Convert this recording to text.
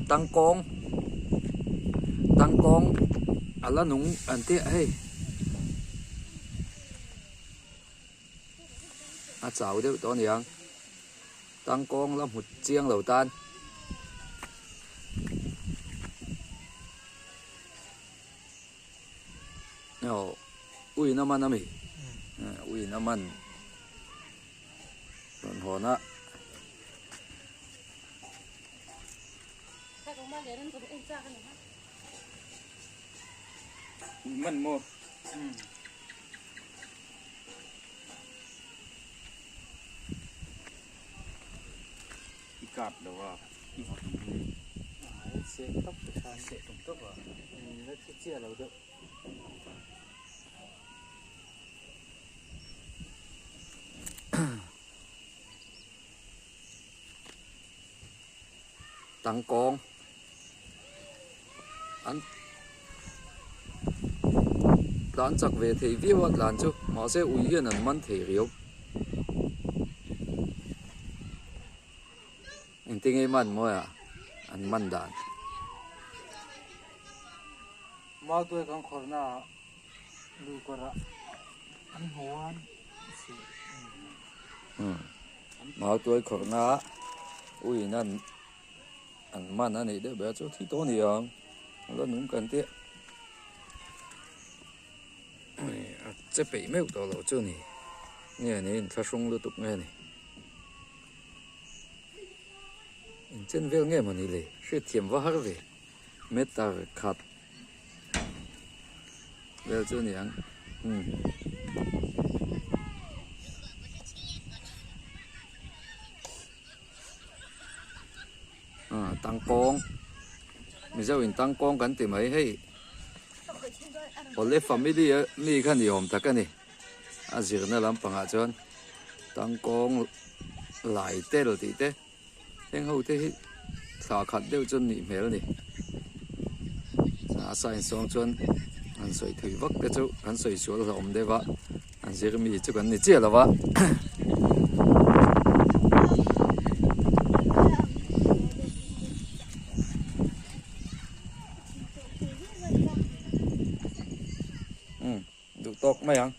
Tangkawng tangkawng a la nung an tih a hei a chau deuh tawh a niang tangkawng la hmu chiang lo tan. Aw uiin a man a mi uiin a man rawn hawn a. Ui man maw? I kap lo a, i vaw tum nge? Ai seh tawp te khan. Seh tum tawp a. La thi chiah lo deuh. Tangkawng an tlan chak ve thei viau a tlan chu mahse ui hian an man thei riau engtin nge man mawi a an man dan. Mautuai kan khawrhna ah lui kawrah an hmu a Mautuai khawrhna uiin an an man a nih deuh ber chu thi tawh a ni ang a la nung kan tih a che peih meuh tawh loh chu a ni nge ni inthlahrung lutuk nge ni inchen vel nge mawni le hriatthiam va har ve. Meter khat vel chu a ni ang umm. Ah tangkawng mizo in tangkawng kan ti mai hei awle family a mi kha ni awm tak a ni a zirna lampangah chuan tangkawng lai tel tih te. Heng ho te hi thla khat deuh chuan nih hmel a ni. A sign sawng chuan an sawi thui vak te chu kan sawi sual hlauhawm deuh a, an zir mi chu kan ni chiah lo va. Umm duh tawk mai ang.